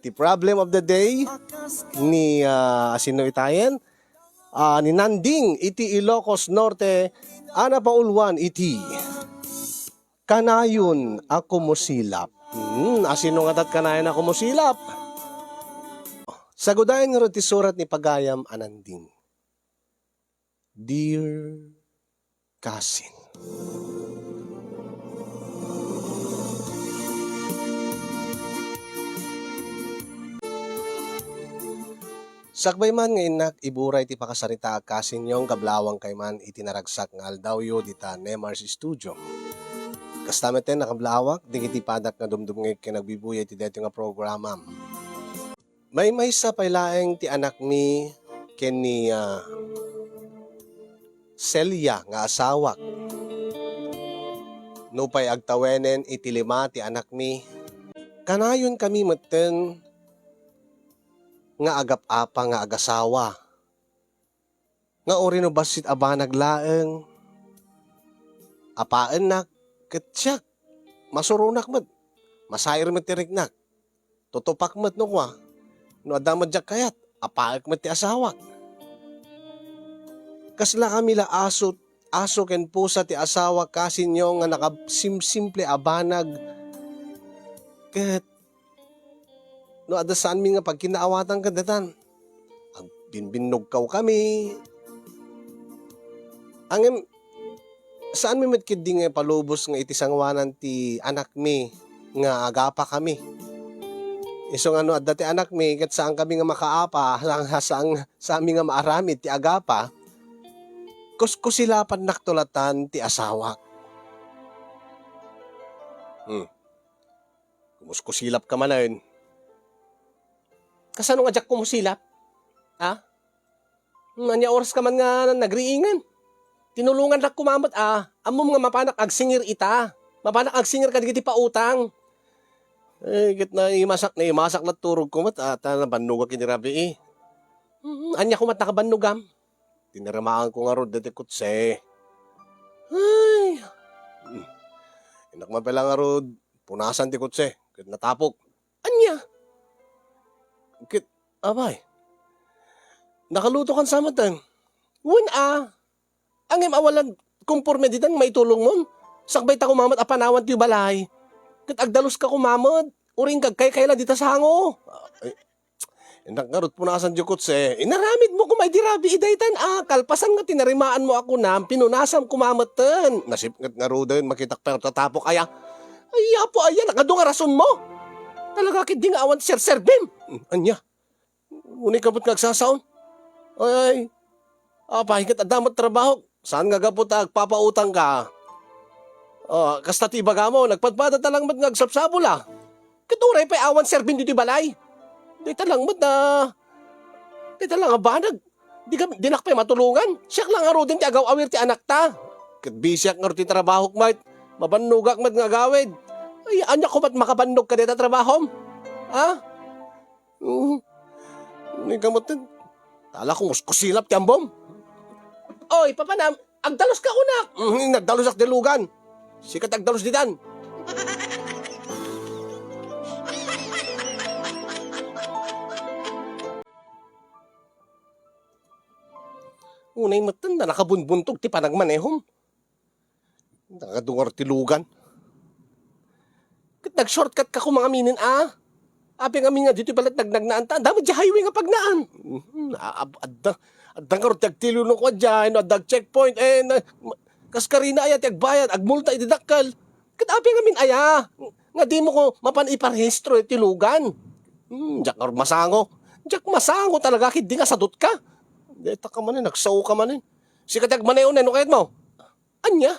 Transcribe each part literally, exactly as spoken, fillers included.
Ti problem of the day ni, ah, asino itayen? Ah, ni Nanding iti Ilocos Norte, a napauluan iti Kanayon a Kumusilap. Hmm, asino ngata ti kanayon a kumusilap? Sagudayen ngarud ti surat ni pagayam a Nanding. Dear Cousin. Sakbay man nga innak iburay ti pakasaritaak, kasinyo, nga kablaawankay man iti naragsak nga aldawyo dita Nemar's Studio. Kasta met ten a kablaawak, dagiti padak nga dumdumngeg ken agbibuyay iti daytoy nga programam. Maymaysa pay laeng ti anakmi ken ni, ah, Celia nga asawak. Nupay agtawenen iti lima ti anakmi, kanayonkami metten nga agap-apa nga agasawa. Nga uray no bassit a banag laeng, apaennak ket siak, masuronak met, masair met ti riknak, tutupak met no kua, no adda met diak kayat, apaek met ti asawak. Kasla kami la aso, aso ken pusa ti asawak, kasinyo, nga nakasimsimple a banag ket no adda saanmi nga pagkinaawatan kadatan, agbinnbinnugkawkami. Ngem saanmi met ketdi nga ipalubos nga iti sangoanan ti anakmi nga agapakami. Isu nga no adda ti anakmi ket saankami nga makaapa, saan, saan, saanmi nga maaramid ti agapa, kuskusilapannakto latan ti asawak. Hmm. Kumuskusilapka manen. Kasano nga diak kumusilap? Ha? Hmm, ania oraska man nga nagriingan? Tinulongannak koma met a, ammom nga mapanak agsingir ita. Mapanak agsingir kadagiti pautang. Eh, ket naimasak, naimasak la turogko met a, ta nabannogak iti rabii. Hmm, ania koma ti nakabannogam? Tinaramaanko ngarud daytoy kotse. Ay! Hmm. Innak man pay la ngarud, punasan ti kotse, ket natapok. Ania? Ket, apay, nakalutokan sa met, eh. Wen a, ngem awan la konporme ditan maitulongmon. Sakbayta koma met a panawan ti balay. Ket agdaluska koma met. Uray agkaykayla dita sango. Ay, innak ngarud punasan diay kotse. Inaramidmo koma idi rabii daytan a. Kalpasan nga tinarimaanmo a kunam, pinunasam koma metten. Nasipnget ngaruden, makitak pay tatapok aya. Ay, Apo, aya, nakadu nga rasonmo. Talaga ketdi nga awan serserbim. Hmm, ania? Unika met nga agsasaon. Ay, ay. Apay, ket adda met trabahok. Saan nga gapu ta agpapautangka? Oh, kasta ti ibagamo, nagpadpadata lang met nga agsapsapul a. Ket uray pay awan serbim ditoy balay. Dayta lang met a, dayta lang a banag. Di ka, dinak pay matulongan. Siak lang ngaruden ti agaw-awir ti anakta. Ket bisiak ngarud ti trabahok met. Mabannogak met nga agawid. Ay, ania koma ti makabannog kadayta trabahom? Ha? Mm. Unika met. Tala, kumuskusilap ti ambom. Oy, papanam, agdaluska kunak. Mm, nagdalusak ti lugan. Sika ti agdalus ditan. Unay metten, nakabunbuntog ti panagmanehom. Nakadungar ti lugan. Ket nag-shortcut ka koma ngamin a. Apay ngamin nga ditoy pay la ti nagnagnaanta? Adda met diay highway nga pagnaan. Mhm, a-, ab-, adda. Adda ngarud ti agtilulong koma diay, no adda checkpoint, eh, na, ma-, kas karina aya ti agbayad, agmulta iti dakkel. Ket apay ngamin aya? Nga dimo ko mapan iparehistro iti lugan. Hmm, diak ngarud masango. Diak masango talaga ketdi nga sadutka. Dayta ka manen, nagsao ka manen. Sika ti agmaneo, no kayatmo. Ania?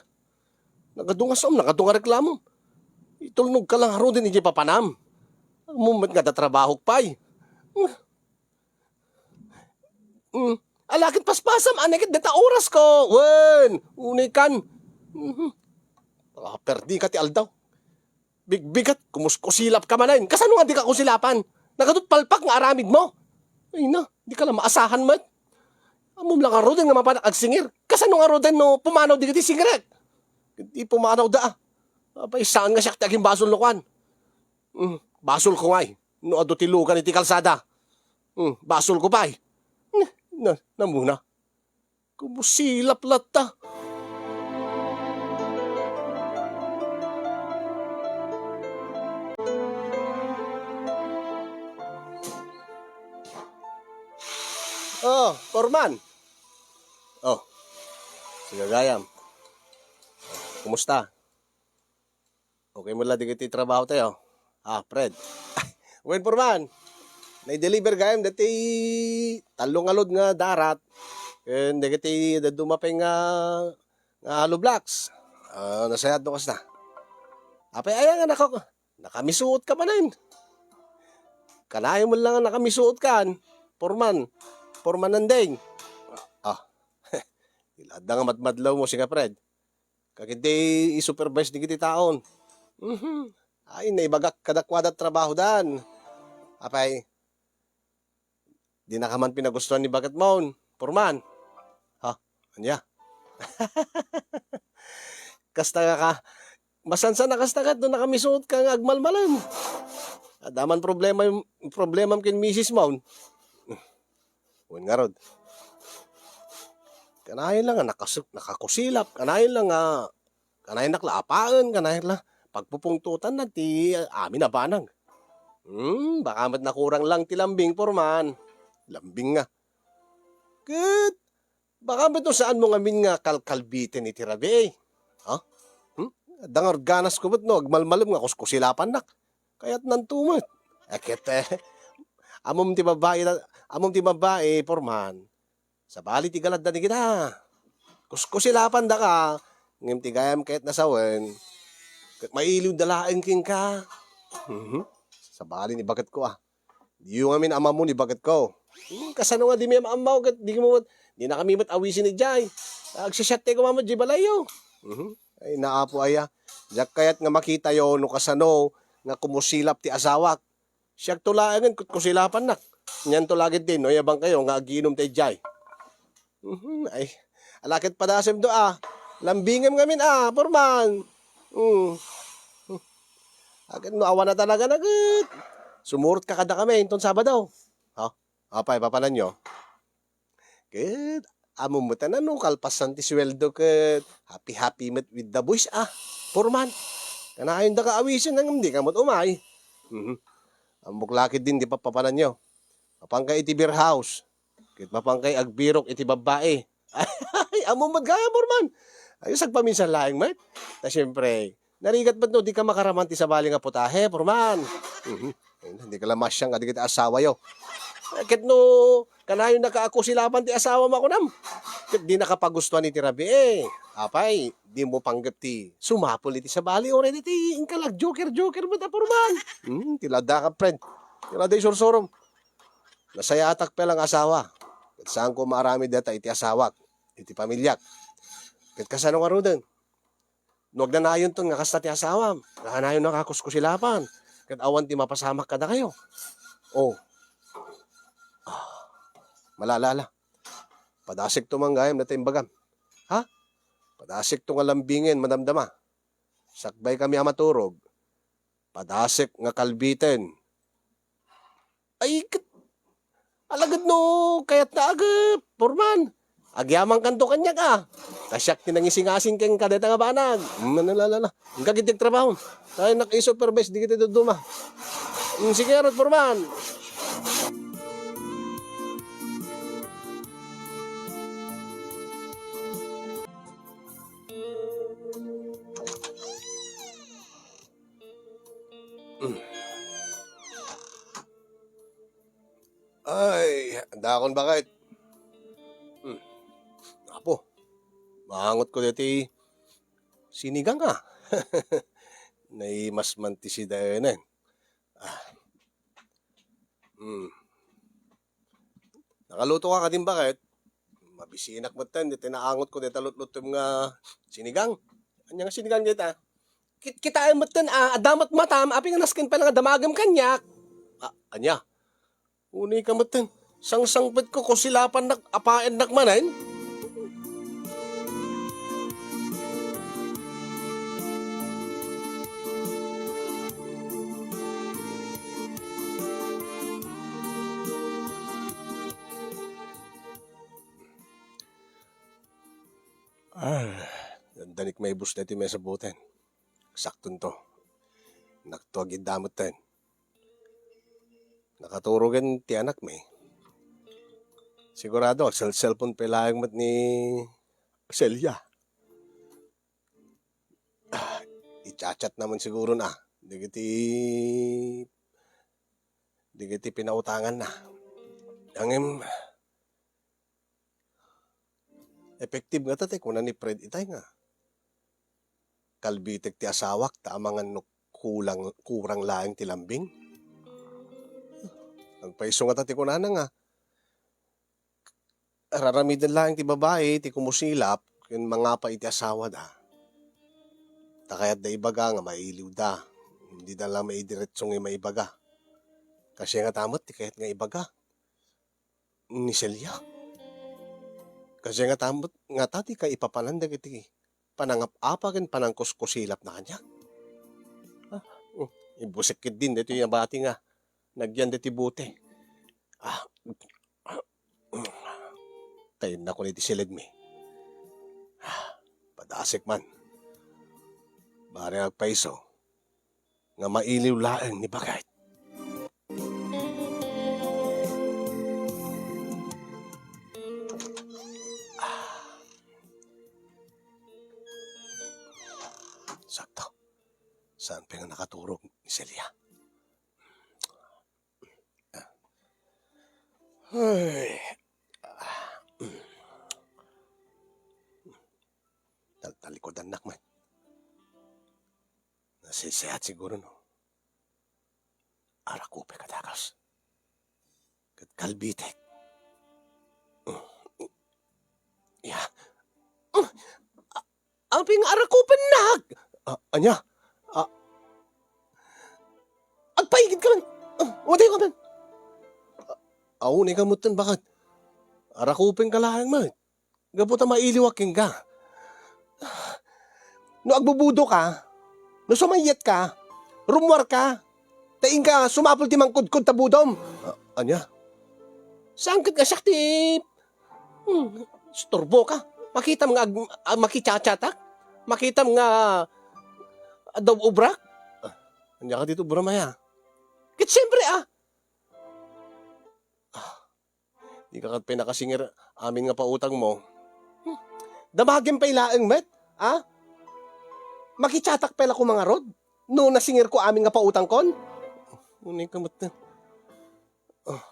Nakadu nga saom, nakadu nga reklamom. Itulnogka lang ngaruden idiay papanam. Ammom met nga adda trabahok pay. Mm. Ala ket paspasam, ania ket dayta orasko. Wen, unikan. Mhm. Ah, perdika ti aldaw. Bigbigat, kumuskusilapka manen. Kasano nga dika kusilapan? Nakadut palpak nga aramidmo. Ay na, dika la maasahan met. Ammom la ngaruden nga mapanak agsingir. Kasano ngaruden no pumanaw dagiti singirek? Ket di pumanawda a. Apay, saan nga siak ti agimbasol no kuan? Mm, basolko ngay. no adu ti lugan iti kalsada. Hmm, basolko pay. Na, na, namuna. Kumusilap latta. Oh, Foreman. Oh, sige, gayam. Kumusta? Okay mo la dagiti trabaho tayo? Ah, Fred. Wen, Foreman, nai-deliver gayam dati tallo nga load nga darat. Ken dagiti dadduma pay nga, nga hollow blocks. Ah, nasayaat no kasta. Apay, aya nga naka-, nakamisuot ka manen. Kanayon mo lang nga nakamisuot kan, Foreman. Foreman Nandeng. Ah. Ila adda nga madmadlaw mo, siga Fred. Kagidi i-supervise dagiti taon. Mhm. Ay, naibagak kadakuada trabahodan. Apay, dinaka man pinagustuhan ni baketmon, Foreman. Ha? Ania? Kasta nga ka, masansan a kasta ket no nakamisuot ka nga agmalmalem. Adda man problema, problemam ken misis mon. Wen ngarud. Kanayon lang nga nakasuk-, nakakusilap, kanayon lang nga, kanayon nak la apaen, kanayon la pagpupungtotan na ti amin a banag. Hmm, baka met nakurang lang ti lambing, Foreman. Lambing nga. Ket, baka met no saan mo ngamin nga kalkalbiten iti rabii. Ha? Hmm? Adda nga ganas ko met no agmalmalem nga kuskusilapannak. Kayatnanto met. Eh, ket, eh, ammom ti babai, ammom ti babai, Foreman. Sabali ti galadda ni kita. Kuskusilapandaka, ngem ti gayam ket nasawen, ket mailiwda laeng kenka. Mhm. Sabali ni baketko, ah. Diyo ngamin ammo ni baketko. Hmm, kasano nga dimi am-ammo ket di mo met, dinakami met awisen idiay. Agsisiatte koma met di balayyo. Mhm. Ay, naapo aya. Diak kayat nga makitayo no kasano nga kumusilap ti asawak. Siakto laengen ket kusilapannak. Nianto la ketdi no yabang kayo nga agiinom ta idiay. Mhm, ay, ala ket padasemto a. Lambingem ngamin a, Foreman. Hmm. Akin no awan a talaga na ket. Sumurot ka kadakami inton Sabado. Ha? Apay, papananyo? Ket ammom met a no kalpasan ti sueldo ket happy-happy met with the boys a, Foreman. Kanayondaka awisen ngem dika met umay. Mhm. Ammok la ketdin ti papapananyo. Mapankay iti beer house. Ket mapankay agbirok iti babbai. Ay, ammom met gayam, Foreman. Ay, sagpaminsan laeng met. Ta siempre, narigat met no dika makaraman ti sabali nga putahe, Foreman. Mhm. Ay, dika la masiang kadagiti asawayo. Eh, ket no kanayonnaka a kusilapan ti asawam a kunam. Ket dinaka pagustuan iti rabii. Apay, dimo panggep ti sumapul iti sabali, uray daytoy inka la agjoker-joker met a, Foreman. Hmm, ti la addaka, friend. Ti la adda isursurom. Nasayaatak pay la nga asawa. Ket saanko maaramid dayta iti asawak, iti pamiliak. Ket kasano ngaruden? No agnanayonton nga kasta ti asawam, kanayonnaka a kuskusilapan, ket awan ti mapasamak kadakayo. Oh. Ah, malala, ala. Padasekto man gayam dayta imbagam. Ha? Padasekto nga lambingen, madamdama. Sakbay kami a maturog. Padasek nga kalbiten. Ay, ket, alagad no kayatna a, Foreman. Agyamankanto kaniak a. Ta siak ti nangisingasing kenka dayta nga banag. Mm, ala, ala, ala. Inka ketdi agtrabaho. Kanayonak i-supervise dagiti dadduma. Mm, sige ngarud, Foreman. Ay, dakon baket. Hmm. Apo, maangotko daytoy sinigang a. Naimas man ti sidaenen. Ah. Hmm. Nakaluto ka kadin baket? Mabisinak metten dayta naangotko dayta lutlutem nga sinigang. Ania nga sinigang dayta? Kit-, kitaem metten a, adda met matam, apay nga nasken pay la nga damagem kaniak. Ah, ania? Unay ka metten. Sangsangpetko, kusilapannak, apaennak manen. Ah, dandanik maibus daytoy maisabuten. Saktonto. Nakto agidda metten. Nakaturogen ti anakmi. Sigurado, agselselpon pay laeng met ni Celia. Ah, i-chat-chat naman siguro na. Dagiti, dagiti pinautangan na. Ngem, effective ngata ti kuna ni Fred itay nga, kalbitek ti asawak ta amangan no kulang, kurang laeng ti lambing. Agpayso ngata ti kunana nga, raramiden laeng ti babai ti kumusilap ken mangapa iti asawada. Ta kayatda ibaga nga mailiwda. Dida la maidiretso nga maibaga. Kasia ngata met ti kayat nga ibaga ni Celia. Kasia ngata met ngata ti kaipapanan dagiti panangap-apa ken panangkuskusilapna kaniak. Ah, mm, imbusek ketdin daytoy nabati nga nagyan daytoy bote. Ah, tayennak iti silegmi. Ah, padasek man. Bareng agpayso nga mailiw laeng ni Bagay. Ah. Sakto. Saan pay nga nakaturog ni Celia? Ay. Taltalikudannak man. Nasaysayaat siguro, no? Arakupek a dagas. Ket kalbitek. Ya. Apay nga arakupennak? Ah, ania? Ah, agpaigidka man. Ah, umadayka man. Ah, unayka metten, baket. Arakupenka laeng met. Gapu ta mailiwak kenka. No agbubudoka, no sumayyatka, rummuarka, ta inka sumapul ti mangkudkod ta budom. Ah, ania? Saan ket nga siak ti, hmm, istorboka? Makitam nga ag-, ah, makichachatak? Makitam nga adda ubrak? Ah, ania ka dito, ubra maya? Ket siyempre, ah. Ah, di ka ket pay nakasingir amin nga pautangmo. Hmm. Damagem pay laeng met, ah? Makichatak pay la koma ngarud no nasingirko amin nga pautangkon? Unay ka met. Ah,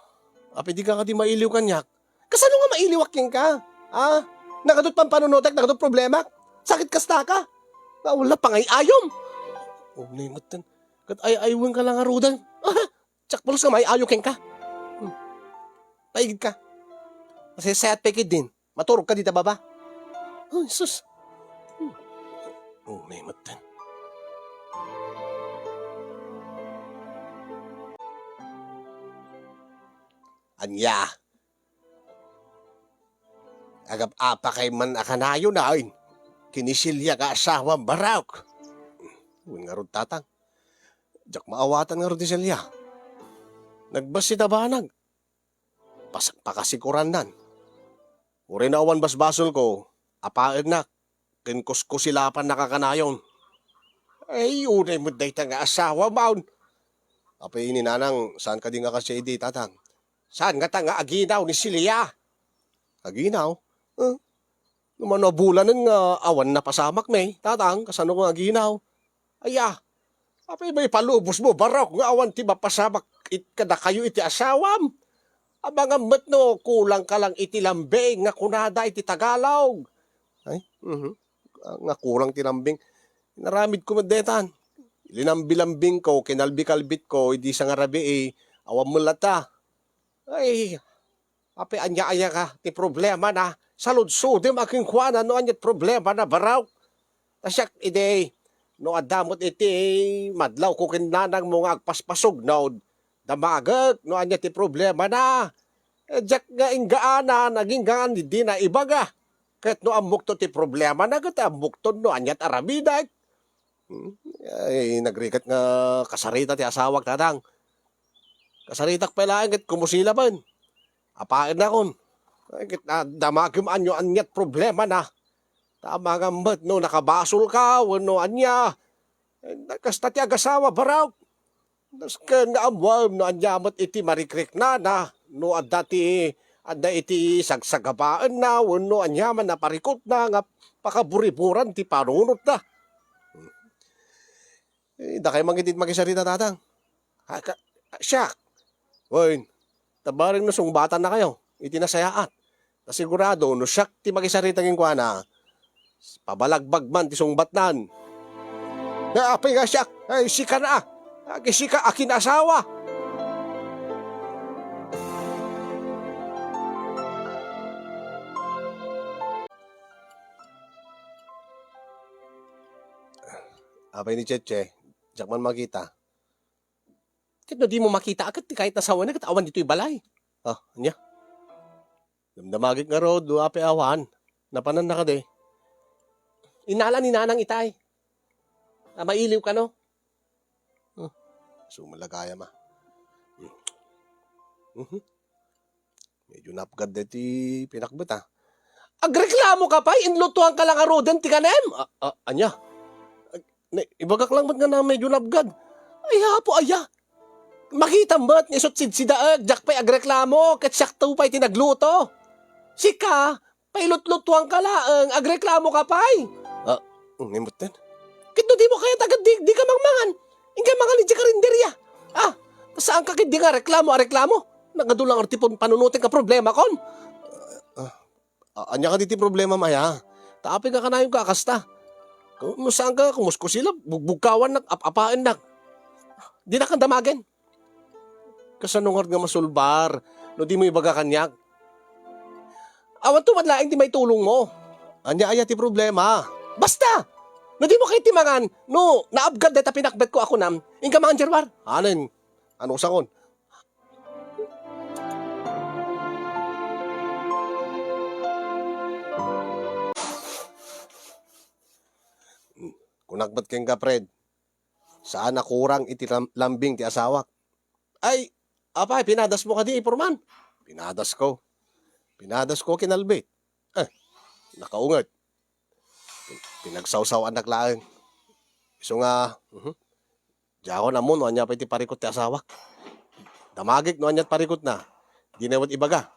apay di ka kadi mailiw kaniak? Kasano nga mailiwak kenka? Ah? Nagadut pampanunotek, nagadut problemak? Sakit kasta ka? Nga wala pangay-ayom? Unay met. Ket ay-aywenka la ngaruden. Siak pulos nga maay-ayo kenka. Hmm. Paigidka. Masaysayaat pay ketdin. Maturogka dita baba. Ay, sus. Hmm. Unay metten. Ania? Agap-apakay man a kanayon, ay? Ken ni Celia nga asawam, Barok. Wen ngarud, tatang. Diak maawatan ngarud ni Celia. Nagbassit a banag. Pas-, pakasikurannan. Uray no awan basbasolko, apaennak, ken kuskusilapannak a kanayon. Ay, unay met dayta nga asawam. Apay ni Nanang, saan kadi nga kasia idi, tatang? Saan ngata nga aginaw ni Celia? Aginaw? Eh, no mano a bulanen nga awan napasamak, may, tatang, kasano nga aginaw? Aya, apay maipalubosmo, Barok, nga awan ti mapasamak it-, kadakayo iti asawam? Amangan met no kulangka lang iti lambing nga kunada iti Tagalog. Ay, mhm. Nga kulang ti lambing. Inaramidko met daytan. Linambilambingko, kinalbikalbitko, idi sangarabii, awan met latta. Ay, apay ania aya ka ti problemana? Saludsodem a kenkuana no aniat problemana, Barok. Ta siak idi, no adda met iti madlawko ken nanangmo nga agpaspasugnod, damagek no ania ti problemana. Eh, diak nga inggaanan, aginggaan idi naibaga. Ket no ammokto ti problemana, ket ammokto no aniat aramidek. Hmm? Ay, nagrigat nga kasarita ti asawak, tatang. Kasaritak pay laeng ket kumusilapen. Apaennakon. Ay, ket, ah, damagem ania, aniat problemana. Ta amangan met no nakabasolka wenno ania. Eh, kasta ti agasawa, Barok. Nasken nga ammoem no ania met iti marikriknana, no adda ti, adda iti sagsagabaenna wenno aniaman a parikutna nga pakaburiburan ti panunotna. Eh, dakay man ketdi makisarita, Tatang. Ah, ka-, siak. Wen, ta bareng no sungbatannakayo iti nasayaat. Ta sigurado, no siak ti makisarita kenkuana, pabalagbag man ti sungbatnan. Nga apay nga siak? Ay, sika na, ah. Agi sika, akin asawa. Apay ni Cheche, diak man makita. Ket no dimo makita, ket ti kayat nasawana, ket awan ditoy balay. Ah, ania? Damdamagek ngarud, no apay awan. Napananna kadi. Innala ni Nanang itay. Ah, mailiw kano? Hmm. Sumala gayam, ah. Hmm. Mhm. Medyo napgad deti pinakbet, ah. Agreklamoka pay, inlutoanka la ngaruden ti kanem? Ah, ah, ania? Ag-, ne, ibagak lang met nga na medyo napgad. Ay, apo, aya. Makitam met nga isut' sidsidaek, diak pay agreklamo, ket siakto pay ti nagluto. Sika, pailutlutoanka laeng, agreklamoka pay. Ah, ngem metten. Ket no dimo kayat agad di, dika mangmangan. Inka mangan idiay karinderia. Ah, saanka ketdi nga reklamo a reklamo. Nagadu lang ti pun-, panunotenka problemakon. Ah, ah, ania kadi ti problemam aya? Ta apay nga kanayonka a kasta? Ku-, no saanka kumuskusila, bugbugkawannak, ap-apaennak. Dinakan damagen. Kasano ngarud nga masulbar no dimo ibaga kaniak? Awanto met laeng ti maitulongmo. Ania aya ti problema? Basta! No dimo kayat ti mangan, no naapgad dayta pinakbetko a kunam, inka mangan diay ruar. Anen? Anusakon? Kunak met kenka, Fred. Saan a kurang iti lam-, lambing ti asawak. Ay, apay, pinadasmo kadi, Foreman? Pinadasko. Pinadasko kinalbit. Eh, nakaunget. Pin-, pinagsawsaw-annak laeng. Isu nga, mhm. Diakon ammo no ania pay ti parikut ti asawak. Damagek no ania ti parikutna. Dina met ibaga.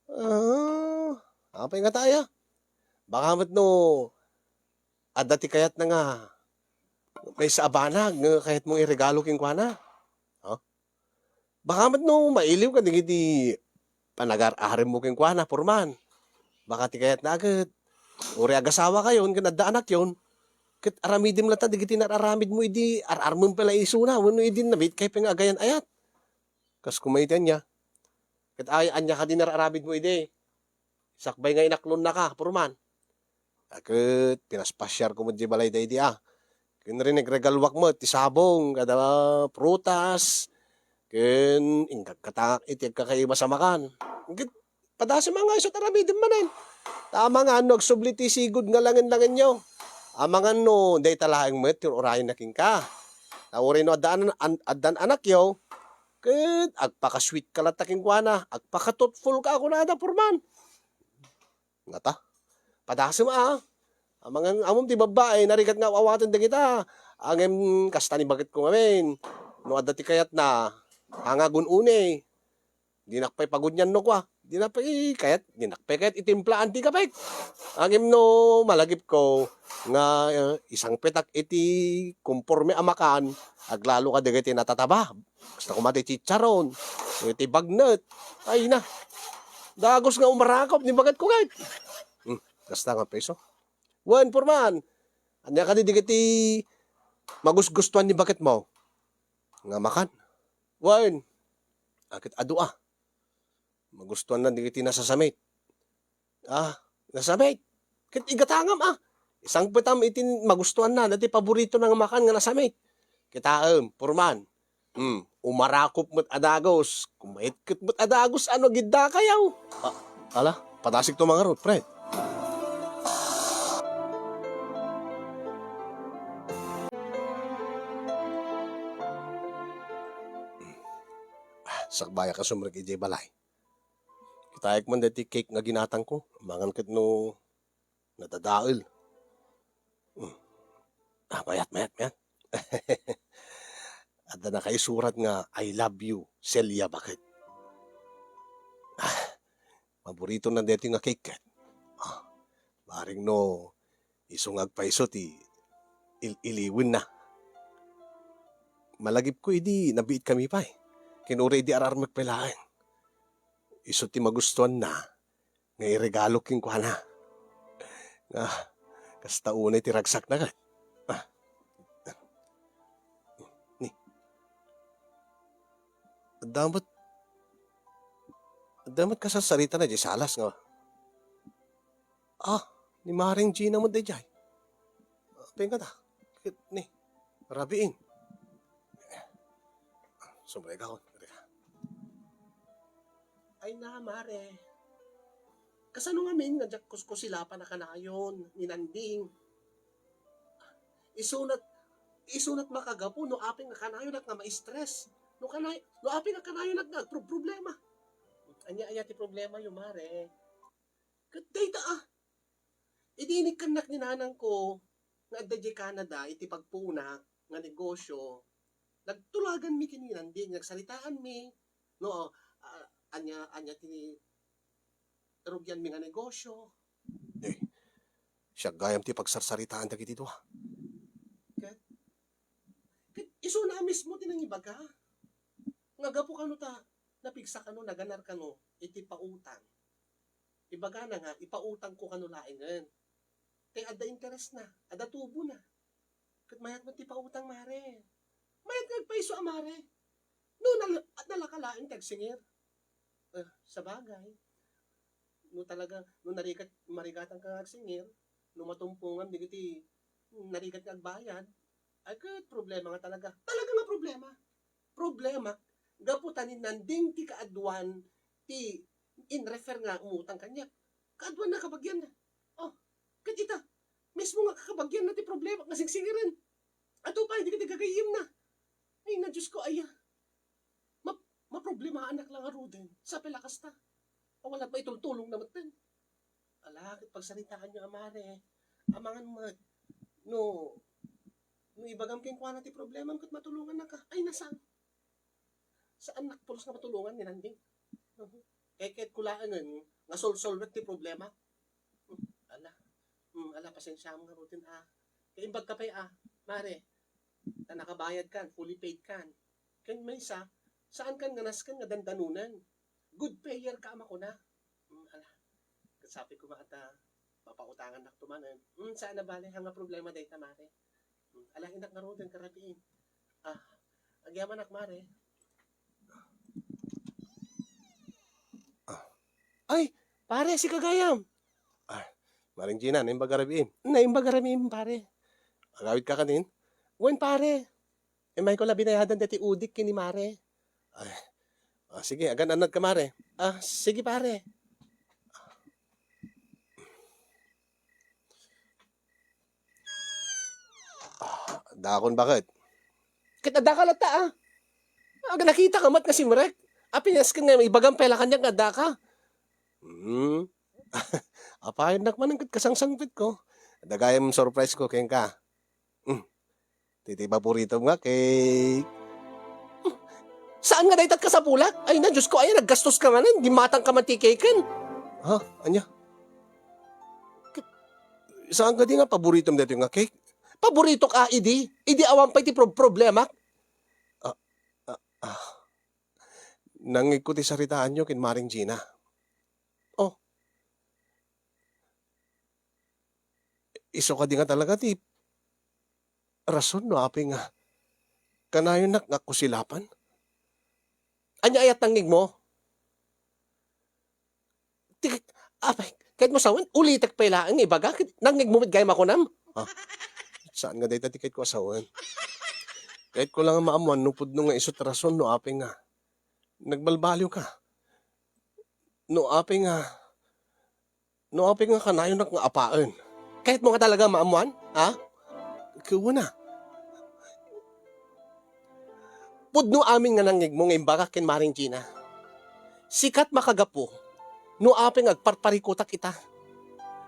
Ah, apay ngata aya? Baka met no adda ti kayatna nga maysa a banag nga kayatmong iregalo kenkuana. Ha? Baka met no mailiwka dagiti panagar-arammo kenkuana, Foreman. Baka ti kayatna ket uray agasawakayon ken adda anakyon, ket aramidem latta dagiti nar-aramidmo idi ar-armem pay la isuna wenno idi nabiitkay pay nga agayan-ayat. Kas koma iti ania? Ket ay, ania kadi nar-aramidmo idi? Sakbay nga inaklonnaka, Foreman. A, ket pinaspasiarko met diay balay daydi a. Ken rinegregaluak met ti sabong, kada prutas, ken ingkagkatangak iti agkakaiba a makan. Ket padasem a nga isu ti aramidem manen. Ta amangan no agsubli ti sigud nga langen-langenyo. Amangan no dayta laeng met ti ur-urayenna kenka. Ta uray no addan, an-, addan anakyo, ket agpakasweetka latta kenkuana, agpakathoughtfulka a kunada, Foreman. Ngata? Padasem a. Amangan ammom ti babbai, narigat nga aw-awaten dagita. Ngem kasta ni baketko ngamin. No adda ti kayatna, haan nga gun-oni. Dinak pay pagunian no kua. Dinak pay kayat, dinak pay kayat itimplaan ti kapek. Ngem no malagipko nga, eh, isangpetak iti komporme a makan, aglalo kadagiti natataba. Kasta koma ti chicharon, iti bagnet. Ay na. Dagus nga umarakup ni baketko ket. Hmm, kasta nga peso. Wen, Foreman, ania kadi dagiti magusgustuan ni baketmo nga makan? Wen, a, ket adu a. Magustuanna dagiti nasasamit. Ah, nasamit. Ket igatangam, ah. Isangpetam iti magustuanna, dati paboritona nga makan nga nasamit. Kitaem, Foreman. Hmm, umarakup met a dagus. Kumaitket met a dagus, ano, giddakayaw. Ah, ala, padasikto mangarud, pre. Ah, sakbayak a sumrek idiay balay. Kitaek man daytoy cake nga ginatangko. Amangan ket no Nadadael. Hmm. Ah, mayat, mayat, mayat. Adda nakaisurat nga, "I love you, Celia," baket. Ah, paboritona daytoy nga cake ket. Ah, bareng no isu nga agpayso ti il-, iliwenna. Malagipko idi nabiitkami pay. Ken uray idi ar-armek pay laeng. Isu ti magustuanna nga iregalo kenkuana. Ah, kasta unay ti ragsakna ket. Ah. Ni. Adda met, adda met kasarsaritana diay salas nga. Ah, ni Mareng Gina met daydiay. Apay ngata? Ket ni, rabiin. Sumrekon. Ay na, mare. Kasano ngamin nga diak kuskusilapan a kanayon ni Nanding? Isunat, isunat makagapu no apay nga kanayonak nga ma-stress. No kanay-, no apay nga kanayonak nga agproproblema. Ania, ania ti problemayo, mare? Ket dayta, ah. Idi inikkannak ni nanangko nga adda diay Canada iti pagpuonak nga negosyo, nagtulaganmi ken ni Nanding, nagsaritaanmi, no, ah, ania, ania ti rugianmi nga negosyo. Eh, siak gayam ti pagsarsaritaan dagiti dua. Ket, ket isuna a mismo ti nangibaga nga gapu kano ta napigsa kano, naganar kano iti pautang. Ibagana nga, ipautangko kano laengen. Kay adda interesna, adda tubona. Ket mayat met ti pautang, mare. Mayat nga agpayso a, mare. No nal-, nalaka laeng ti agsingir. Eh, sabagay, no talaga, no narigat, marigatan ka nga agsingir, no matumpongan dagiti narigat nga agbayad, ay ket problema nga talaga. Talaga nga problema. Problema, gapu ta ni Nanding ti kaaduan ti in-refer nga umutang kaniak. Kaaduanna, kabagianna. Oh, ket ita, mismo nga kabagianna ti problema nga singsingiren. Adu pay dagiti gagayyemna. Ay na, Diosko, aya. Ma-, maproblemaanak la ngaruden. Sapay la kasta. Awan la maitultulongna metten. Ala, ket pagsaritaanyo a, mare. Amangan met. No, no ibagam kenkuana ti problemam ket matulongannaka. Ay, na, saan. Saannak pulos nga matulongan ni Nanding. Kayatko laengen nga solsolwek ti problema. Hmm, ala. Hmm, ala, pasensiam ngaruden a. Kaimbagka pay a, mare. Ta nakabayadkan, fully paidkan. Ken maysa, saankan nga nasken nga dandanonen. Good payerka a makuna. Hmm, ala. Ket sapay koma ta papautangannak to manen. Hmm, saan a bale, haan nga problema dayta, mare. Hmm, ala, innak ngaruden, karabiin. Ah, agyamanak, mare. Ah. Ay, pare, sika gayam. Ah, Mareng Gina, naimbag a rabiim. Naimbag a rabiim, pare. Agawidka kanin? Wen, pare. Imayko la binayadan daytoy udik ken ni mare. Ay. Ah, sige, agan-annadka, mare. Ah, sige, pare. Ah, dakon, baket? Ket addaka latta, ah. Aga, nakitaka met nga simrek. Apay nasken nga ibagam pay la kaniak nga addaka? Hmm. Apayennak manen ket kasangsangpetko. Adda gayam surprise ko kenka. Hmm. Ti, ti paboritom nga cake. Saan nga dayta kasapulak? Ay na, Diosko, ay, naggastoska manen, dimmatangka man ti cake-en. Ha? Ania? Ket, saan kadi nga paboritom daytoy nga cake? Paboritok a idi, idi awan pay ti prob-, problemak. Ah, ah, ah. Nangngegko ti saritaanyo ken Mareng Gina. Oh. Isu kadi nga talaga ti rason no apay nga kanayonnak nga kusilapan? Ania aya ti nangngegmo? Ti, apay, kayatmo sawen, ulitek pay laeng nga ibaga, ket nangngegmo met gayam a kunam? Ha? Saan nga dayta ti kayatko a sawen? Kayatko la nga maammuan no pudno nga isu ti rason no apay nga nagbalbaliwka. No apay nga No apay nga kanayonnak nga apaen? Kayatmo nga talaga maammuan, ha? Kuna. Pudno amin nga nangngegmo nga imbagak ken Mareng Gina. Sikat makagapu no apay nga agparparikutak ita.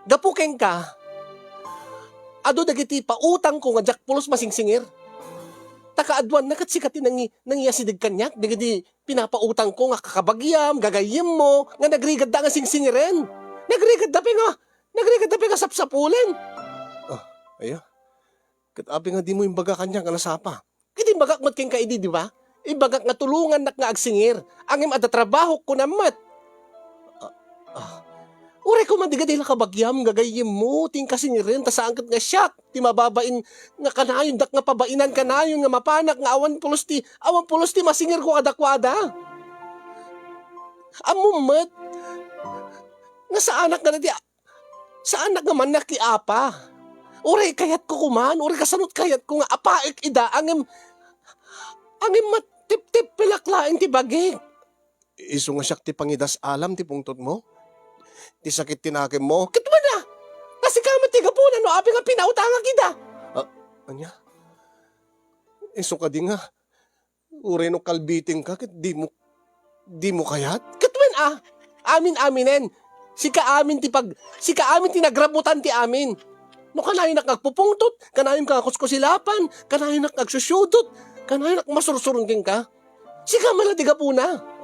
Gapu kenka, adu dagiti pautangko nga diak pulos masingsingir. Ta kaaduanna ket sika ti nangi-, nangiasideg kaniak dagiti pinapautangko nga kakabagiam, gagayyemmo, nga nagrigatda nga singsingiren. Nagrigatda pay nga, nagrigatda pay nga sapsapulen. Ah, aya. Ket apay nga dimo imbaga kaniak nga nasapa? Ket imbagak met kenka idi, di ba? Imbagak nga tulongannak nga agsingir. Ngem adda trabahok, kunam met. Ah, ah. Uray koma dagiti la kabagiam, gagayyemmo, ti inkasingiren, ta saan ket nga siak ti mababain nga kanayondak nga pabainan, kanayon nga mapanak nga awan pulos ti, awan pulos ti masingirko kadakuada. Ammom met nga saanak nga dati Saanak nga mannak ti apa. Uray kayatko koman, uray kasano't kayatko nga apaek ida, ngem, ngem matiptipilak laeng ti bagik. Isu nga siak ti pangidas-alam ti pungtotmo? Ti sakit ti nakemmo? Ket wen a! Ta sika met ti gapuna no apay nga pinautangak ida. Ah, ania? Isu kadi nga Uray no kalbitingka ket dimo, dimo kayat? Ket wen a, amin-aminen. Sika amin ti pag-, sika amin ti nagrabutan ti amin. No kanayonak nga agpupungtot, kanayonka nga kuskusilapan, kanayonak nga agsusiudot, kanayonak masursuron kenka. Sika man la ti gapuna.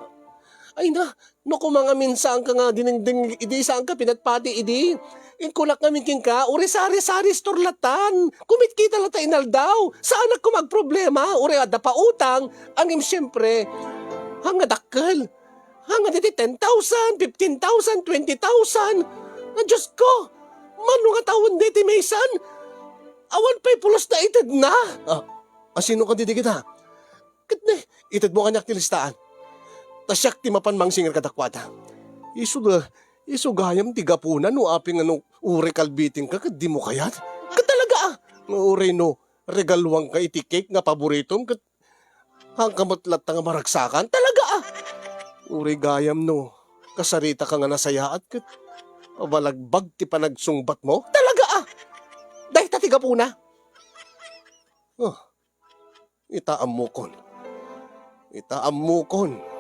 Ay na, No koma ngamin saanka nga dinengdeng idi, saanka pinatpati idi, inkunak ngamin kenka, uray sari-sari store latan. Kumitkita lata inaldaw. Saanak koma agproblema, uray adda pautang, ngem siempre, haan nga dakkel. Haan nga deti ten thousand, fifteen thousand, twenty thousand. A, Diosko, mano nga tawen deti maysan? Awan pay pulos nga itedna. Ah, asino kadi dagita? Ket ne, itedmo kaniak ti listaan. Ta siak ti mapan mangsingir kadakuada. Isu da, isu gayam ti gapuna no apay nga no uray kalbitingka ket dimo kayat. Ket talaga a, nga uray no regaluanka iti cake nga paboritom ket haanka met latta nga maragsakan. Talaga a. Uray gayam no kasaritaka nga nasayaat ket pabalagbag ti panagsungbatmo. Talaga a. Dayta ti gapuna. Oh. Ita ammokon. Ita ammokon.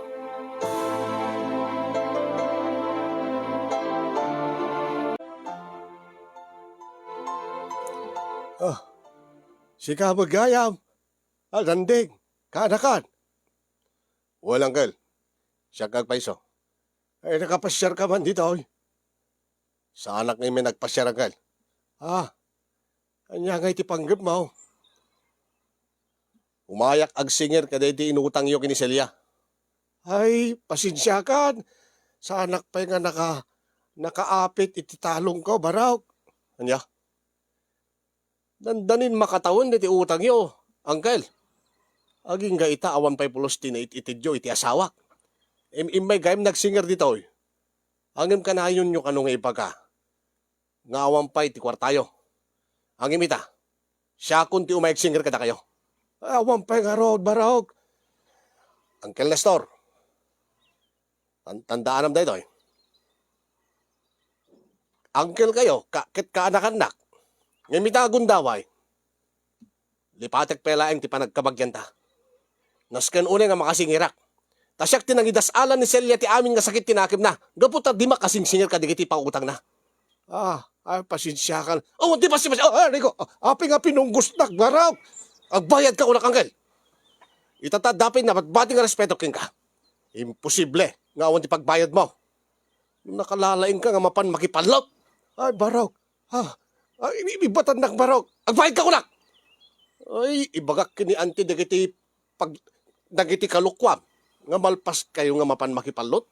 Ah, sika met gayam. Ah, Nanding, kaanakan. Well, uncle. Siak nga agpayso. Ay, nakapasiarka man ditoy? Saanak nga immay nagpasiar, uncle. Ah, ania ngay ti panggepmo? Umayak agsingir kadaydi inutangyo ken ni Celia. Ay, pasensiakan. Saanak pay nga naka-, nakaapit iti talongko, Barok. Ania? Dandanin makatawen daydi utangyo, uncle. Agingga ita awan pay pulos ti naititedyo iti asawak. Im-, immay gayam nagsingir ditoy. Ngem kanayonyo kano nga ibaga nga awan pay ti kuartayo. Ngem ita, siakon ti umay agsingir kadakayo. Awan pay ngarud, Barok. Uncle Nestor, tan-, tandaanam daytoy. Uncle kayo, ka-, ket kaanakannak. Ngem ita a gundaway, lipatek pay laeng ti panagkabagianta. Nasken unay nga makasingirak. Ta siak ti nangidas-alan ni Celia ti amin nga sakit ti nakemna, gapu ta di makasingsingir kadagiti pangutangna. Ah, ay, pasensiakan. Oh, di pasensia. Ah, Rico, ah, apay nga pinunggosnak, Barok? Agbayadka kunak, uncle. Ita ta adda pay nabatbati nga respeto kenka. Imposible nga awan ti pagbayadmo. Nakalalaingka nga mapan makipallot. Ay, Barok. Ah, ah, i-, i-, ibatannak, Barok. Agbayadka kunak! Ay, ibagak ken ni Auntie dagiti pag-, dagiti kalokuam nga malpaskayo nga mapan makipallot.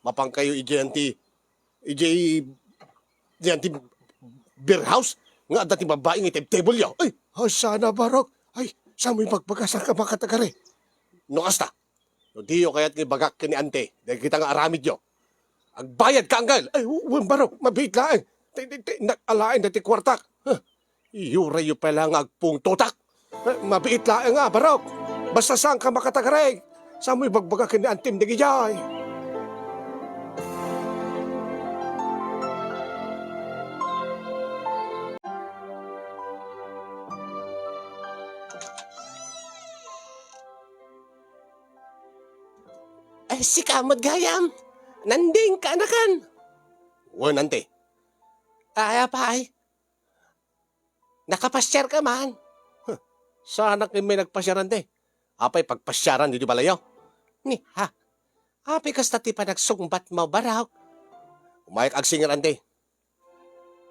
Mapankayo idiay Auntie, idiay, idiay Auntie beer house nga adda ti babbai nga itebtebelyo. Ay, ah, sana, Barok. Ay, samoy bagbaga, saanka makatagari? No kasta, no diyo kayat nga ibagak ken ni Auntie dagita nga aramidyo, agbayadka, uncle! Ay, wen, Barok, mabiit laeng. Ti, ti, ti, nak-alaen dati kuartak. Huh. Iyurayyo pay la nga agpungtotak. Eh, mabiit laeng nga, Barok. Basta saanka makatagari, samoy bagbaga ken ni Auntie-m dagidiay. Ay, sika met gayam. Nanding, kaanakan. Wen, Auntie. Ay, apay, nakapasiarka man? Huh, saanak ngay nagpasiar, anti. Apay pagpasiaran ditoy balayyo? Ni, ha? Apay kasta ti panagsungbatmo, Barok? Umayak agsingir, anti.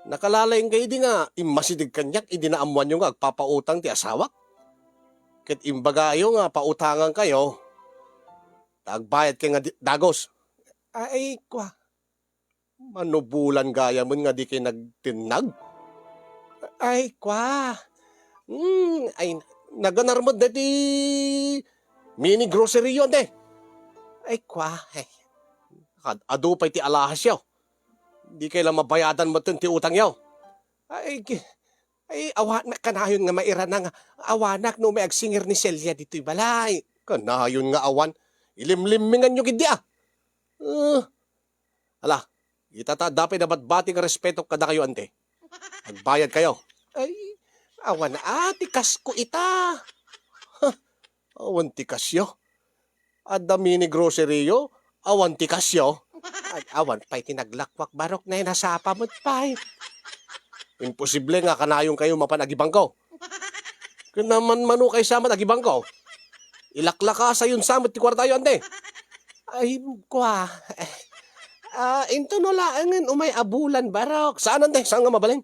Nakalalaingka idi nga immasideg kaniak idi naammoanyo nga agpapautang ti asawak? Ket imbagayo nga pautangankayo, ta agbayadkay nga di-, dagus. Ay, kua. Manubolan gayamen nga dikay nagtinnag? Ay, kua. Hmm, ay, naganar met daytoy mini grocery-yo, anti. Ay, kua. Ay, kad-, adu pay ti alahasyo. Dikay la mabayadan metten ti utangyo. Ay, gi-, ay, awanak kanayon nga mairana nga awanak no umay agsingir ni Celia ditoy balay. Kanayon nga awan. Ilimlimminganyo gid di, a. Eh, ala, ita ta adda pay nabatbati nga respetok kadakayo, anti. Agbayadkayo. Ay, awan a, ti kasko ita. Huh, awan ti kasyo. Adda mini grocery-yo, awan ti kasyo. Ay, awan pay ti naglakwak, Barok, nay nasapa met pay. Imposible nga kanayonkayo mapan agibangko. Ket naman mano kay sa met agibangko? Ilaklakasayon sa met ti kuartayo, anti. Ay, kua. Ah, intono laengen umay a bulan, Barok. Saan, anti? Saan nga mabalin?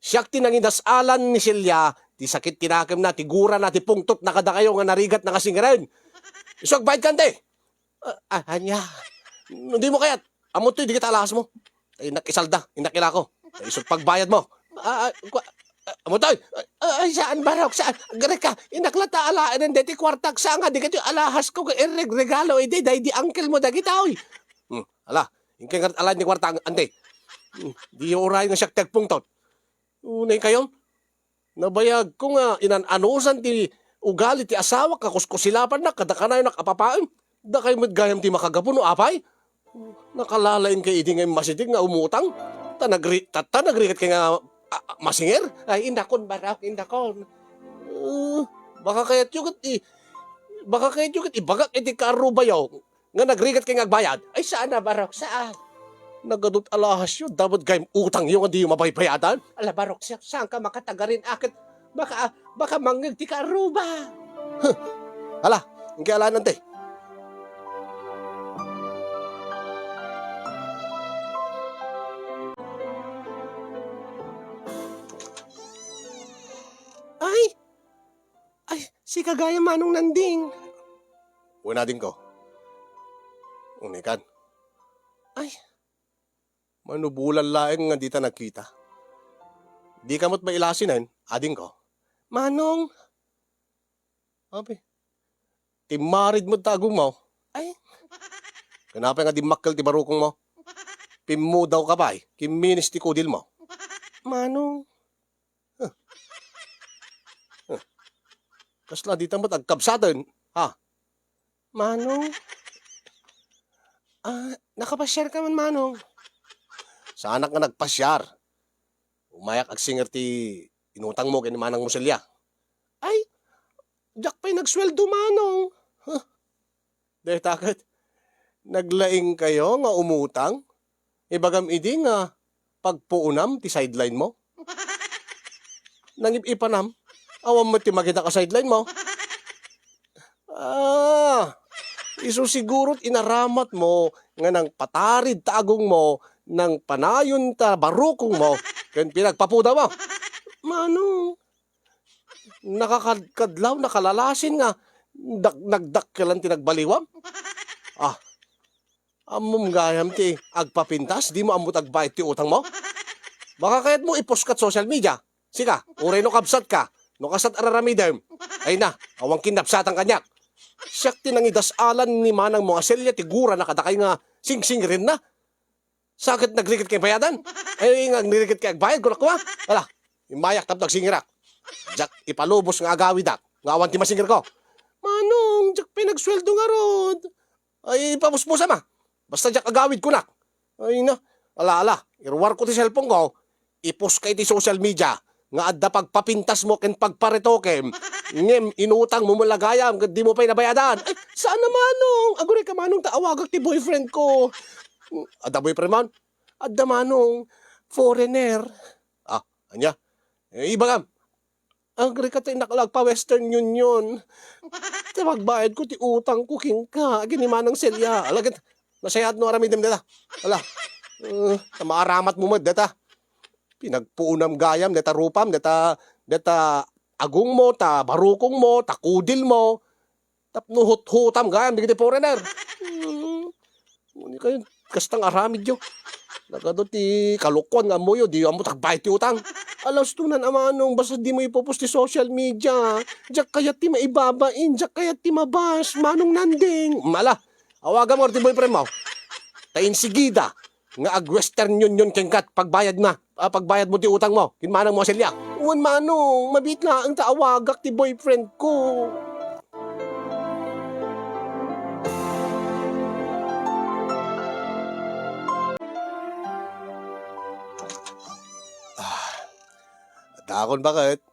Siak ti nangidas-alan ni Celia, ti sakit ti nakemna, ti gurana, ti pungtotna kadakayo nga narigatna nga singiren. Isu agbayadka, anti. Ah, ah, ania? No dimo kayat, ammo toy dagiti alahasmo. Ay, innak isalda, innak ilako. Ay, isu pagbayadmo. Ah, ah, kua-, ah, ammo toy. Ah, ah, ay, saan, Barok, saan? Agrigat ka, innak latta alaen daytoy kuartak, saan nga dagitoy alahasko nga irregregalo idi daydi uncle-mo dagitoy. Hmm, ala, inkay ngarud alaen ti kuarta, anti. Hmm, diyo uray nga siak ti agpungtot. Unay kayo, nabayagko nga inan-anusan ti ugali ti asawak nga kuskusilapannak kada kanayonak a papaem. Dakay met gayam ti makagapu no apay? Nakalalaingkay idi nga immasideg nga umutang. Ta nagri-, ta, ta nagrigatkay nga, a, a, masingir? Ay, indakon, Barok, indakon. Eh, baka kayatyo ket i-, baka kayatyo ket ibagak iti kaarrubayo nga nagrigatkay nga agbayad? Ay, saan a, Barok, saan? Nagadut alahasyo, dapat gayam utangyo nga diyo mabaybayadan? Ala, Barok, sa-, saanka makatagarin a ket baka, baka mangngeg ti kaarruba. Huh. Ala, inkay alaen, anti. Ay! Ay, sika gayam, Manong Nanding. Wen, adingko. Unay kan. Ay. Manubolan laeng nga dita nagkita. Dika met mailasinen, adingko. Manong. Abi. Timmarid met ta agummo. Ay. Kunapay nga dimmakkel ti barukongmo. Pimmudawka pay, kimminis ti kudilmo. Manong. Huh. Huh. Kasla dita met agkabsaten, ha? Manong? Ah, nakapasiarka man, Manong? Saanak nga nagpasiar. Umayak agsingir ti inutangmo ken ni Manangmo Celia. Ay, diak pay nagsueldo, Manong. Huh. Dayta ket, naglaingkayo nga umutang? Ibagam idi nga pagpuonam ti sideline mo? Nangip-ipanam, awan met ti makita a sideline mo. Ah, isu sigurot inaramatmo nga nangpatarid ta agongmo, nangpanayon ta barukongmo, ken pinagpapudawmo. Manong, nakakadkadlaw, nakalalasin nga dak-, nagdakkelan ti nagbaliwam. Ah, ammom gayam ti agpapintas, dimo ammo ti agbayad ti utangmo? Baka kayatmo i-post kat social media. Sika, uray no kabsatka, no kasat araramidem. Ay na, awan kinnabsatan kaniak. Siak ti nangidas-alan ni manangmo a Celia ti gurana kadakay nga singsingirenna. Sa ket nagrigat kay bayadan? Ay, nga nagrigat kay agbayad, kunak kua? Ala, immayak tapno agsingirak. Diak ipalubos nga agawidak, nga awan ti masingirko. Manong, diak pay nagsueldo ngarud. Ay, ipabusbusam a. Basta diak agawid, kunak. Ay na, ala, ala, iruarko ti cellphone ko, i-post ka iti social media nga adda pagpapintasmo ken pagparetokem, ngem inutangmo met la gayam ket dimo pay nabayadan. Ay, saan a, Manong. Aguray ka, Manong, ta awagak ti boyfriend ko. Adda boyfriend man? Adda, Manong. foreigner. Ah, ania? Eh, ibagam. Agrika ta innak la agpa-Western Union. Ta pagbayadko ti utangko kenka, agini manang Celia. Ala ket, nasayaat no aramidem deta. Ala, eh, ta maaramatmo met deta. Pinagpuonam gayam, deta rupam, deta, deta agongmo, ta barukongmo, ta kudilmo. Tapno huthutam gayam dagiti foreigner. Hmm. Ngunit kayo, kastang aramidyo. Nagadu ti kalokoan nga ammoyo, di ammo tagbayad ti utang. Alastonan a manong, basta dimo ipopost ti social media. Diak kayat ti maibabain, diak kayat ti mabas, manong Nanding. Mala, awaganmo ti boyfriend mo. Ta insigida nga ag-Western Union kenka pagbayad na. Ah, pagbayad mo ti utang mo, ken manang mo a Celia. Wen manong, mabiit laeng ta awagak ti boyfriend ko. Ah, adakon baket.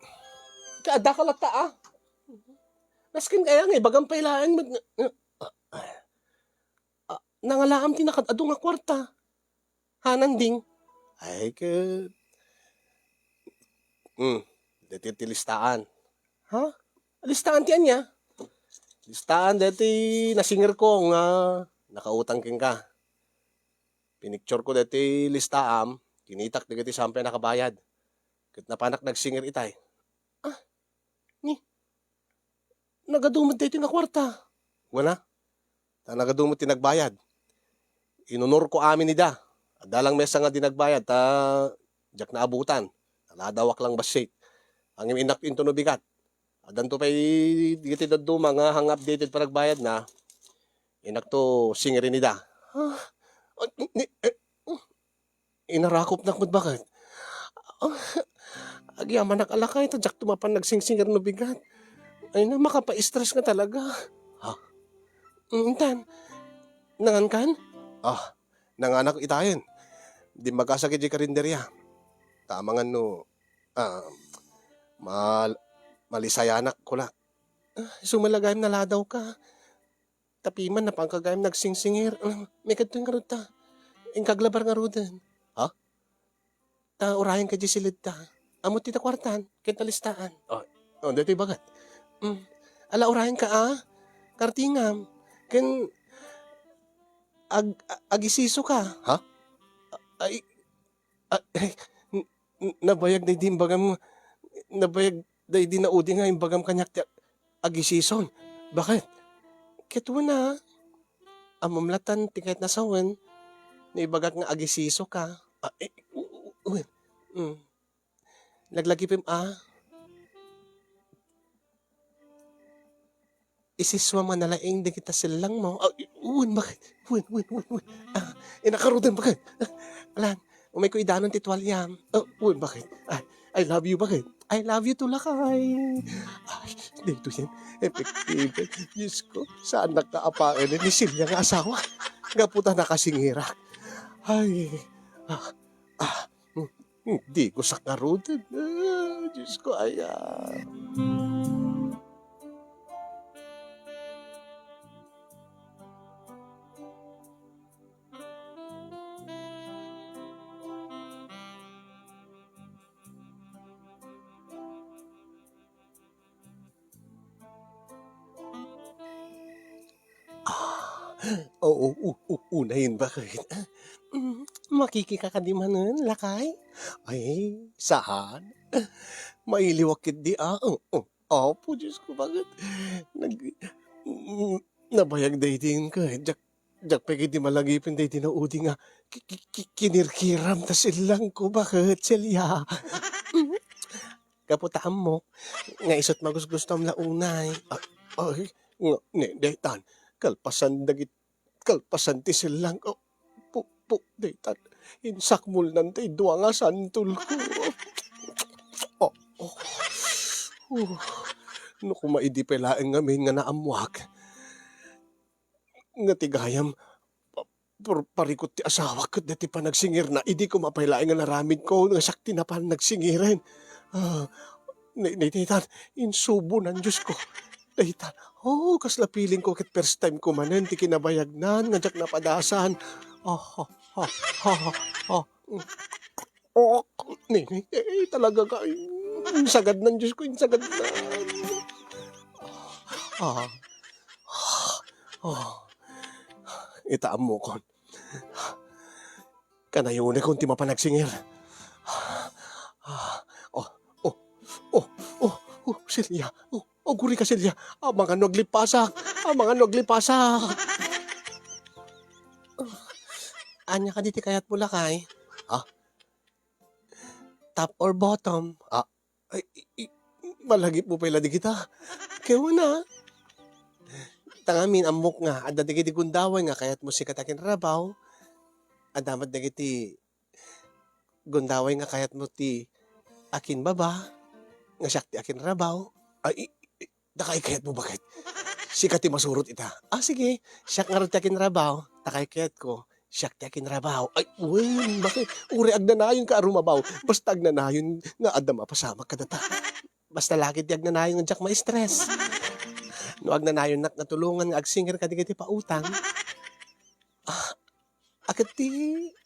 Kaadda ka latta, ah. Nasken kaya nga ibagam pay laeng met nga, nga, ah, ah, nangalaam ti nakaad-adu nga kuarta. Hanan ding. Ay, ket, hmm, deti ti listaan. Ha? Listaan ti ania? Listaan deti nasingerko nga nakautang kenka. Pinictureko deti listaam, kinitak dagiti saan pay a nakabayad. Ket napanak nagsinger itay. Ah, ni, nagadu met daytoy nga kuarta. Wen a, ta nagadu met ti nagbayad. Inunorko amin ida. Adda lang maysa nga di nagbayad, ta diak naabutan. Naladawak lang bassit. Ngem innak intono bigat. Addanto pay dagiti dadduma nga hang updated panagbayadna. Innakto singeren ida. Ah, ni, eh, Inarakopnak met baket. Ah, agyamanak a lakay, ta diakto mapan nagsingsinger no bigat. Ay na, makapa-stress nga talaga. Ha? Mm, intan, nangankan? Ah, nanganak itayen. Dimmagasag idiay karinderia. Ta amangan no, ah, mal-, malisayanak, kuna. Ah, isu met la gayam naladaw ka. Tapiman, napanka gayam nagsingsinger. Alam, maikadto ngarud ta. Inkaglabar ngaruden. Ha? Ta, urayen ka di siledta. Ammo ti ta kuartan, ken ta listaan. Oh, oh, daytoy baket. Mm. Ala, urayen ka, ah. Kartingam. Ken ag-, a-, agisiso ka. Ha? Ay, Ah, eh, n-, n-, nabayag daydi imbagam, nabayag daydi naudi nga imbagam kaniak ti ag-, agisison. Baket? Ket wen a, ammom latan ti kayatna sawen, no ibagak nga agisiso ka. Ah, eh, u-, u-, wen. Mm. Laglagipem a. Isiswam a nalaing dagita sellangmo. Ah, wen, baket? Wen, wen, wen, wen. Ah, inakaruden, baket? Ah, alan, umayko idanon ti tualiam. Ah, wen, baket? Ay, I love you, baket? I love you too, lakay. Ay, daytoyen. Effective. Diyos ko, saan nakaapaen ni Celia nga asawa? Gapu ta nakasingirak. Ay, ah, ah, hmm. Diko sakkaruden. Ah, Diyos ko, aya. Ah, oo, u-, u-, unayen, baket? Mm, makikita kadi manen, lakay? Ay, saan? Mailiwak ketdi, ah. Oh, oh. Apo, Diyos ko, baket? Nag-, mm, nabayag daydi ket diak, diak pay ketdi malagipen daydi naudi nga ki-, ki-, ki-, kinirkiram ta sellangko, baket, Celia? Gapu ta ammok nga isu't magusgustuam la unay. Ay, ay, nga, ni, daytan, kalpasan dagit-, kalpasan ti sellang. Oh, pu-, pu-, daytan, insakmolnan tay dua nga santolko. Oh, oh. Uh, no koma idi pay laeng ngamin nga naammoak. Nga ti gayam, pa-, par-, parikut ti asawak ket daytoy panagsingerna, idi koma pay laeng nga naramidko nga siak ti napan nagsingiren. Ah, ni, ni, daytan, insubonan, Diyos ko. Daytan, oh, kasla feeling ko ket first time ko manen ti kinabayagnan nga diak napadasan. Ah, ah, ah, ah, ah. Oh, Nini, eh, talaga ka, ay, insagadnan, Diyos ko, insagadnan. Ah, oh, ita ammokon. Kanayon ti mapan agsingir. Ah, oh, oh, oh, oh, Celia. Oh, oh, guri ka, Celia. Amangan no aglipasak. Amangan no aglipasak. Ania kadi ti kayatmo, lakay? Ha? Top or bottom? Ah, ay, i-, i-, malagipmo pay la dagita. Kayatmo na. Ta ngamin, ammok nga, adda dagiti gundaway nga kayatmo sika ti akinrabaw. Adda met dagiti gundaway nga kayatmo ti akinbaba, nga siak ti akinrabaw. Ay, i-, i-, dakay kayatmo, baket? Sika ti masurot ita. Ah, sige, siak ngarud ti akinrabaw, ta kayatko, siak ti akinrabaw. Ay, wen, baket? Uray agnanayon ka a rumabaw, basta agnanayon nga adda mapasamak kadata. Basta lagi ti agnanayon nga diak ma-stress. No agnanayon nak natulongan nga agsingir kadagiti pautang, ah, aket ti